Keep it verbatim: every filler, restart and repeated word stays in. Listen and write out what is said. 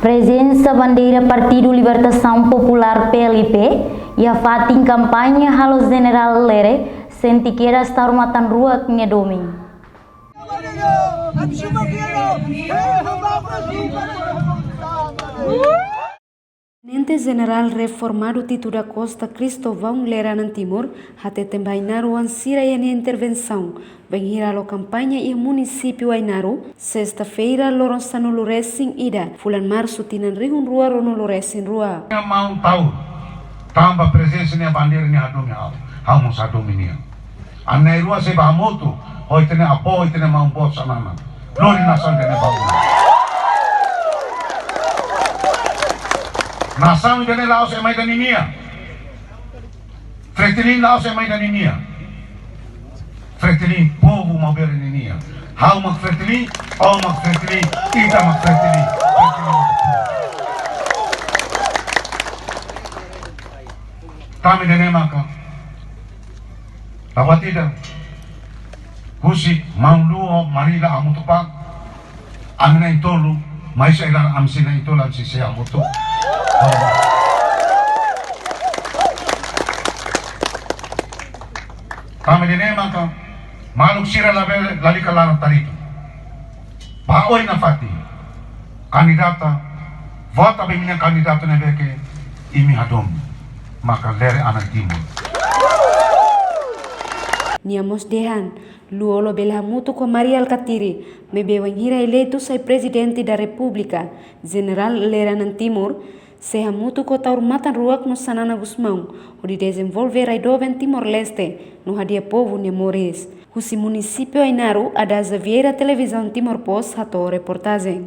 Prezensa bandeira Partidu Libertasaun Populár, P L P, iha fatin kampaña halo Jenerál Lere sente kedas Taur Matan Ruak nia domin. Tenente Jenerál Reformadu Tito da Costa Cristóvão Lere Anan Timur hateten ba Ainaro oan sira iha nia intervensaun bainhira halo kampaña iha munisípiu Ainaro, sesta-feira, loron sanulu resin ida, fulan Marsu, tinan rihun rua ruanulu resin rua. Nia maun Taur, tanba prezensa nia bandeira nia hadomi ha'u, ha'u mós hadomi nia. Ami na'in-rua sei bá hamutuk, ho ita-nia avó, ho ita-nia maun-boot Xanana. Lori nasaun ida-ne'e ba uma. Nasaun ida-ne'e la'ós ema ida ninia. Fretilin la'ós ema ida ninia. Fretilin povu maubere ninia. Ha'u mak Fretilin, ó mak Fretilin, ita mak Fretilin. Fretilin mak povu. Tanba ida-ne'e maka, la buat ida, husi maun Luo, Marila, hamutuk ba, ami na'in-tolu, mai sei laran ami sei na'in-tolu, ami sei, sei hamutuk. Tanba ida-ne'e maka, maluk sira labele, lalika laran taritu. Ba oin nafatin, kandidata, vota ba imi-nia kandidatu ne'ebé ke imi hadomi, maka Lere Anan Timur. Nia mós dehan, Luo labele hamutuk ho Mari Alkatiri, maibé wainhira eleitu sai Prezidente da Repúblika, Jenerál Lere Anan Timur sei hamutuk ho Taur Matan Ruak no Xanana Gusmão, hodi dezenvolve rai doben Timor-Leste, no hadi'a povu nia moris. Husi munisípiu Ainaro, Adaza Vieira, Televizaun Timor Post, hato'o reportajen.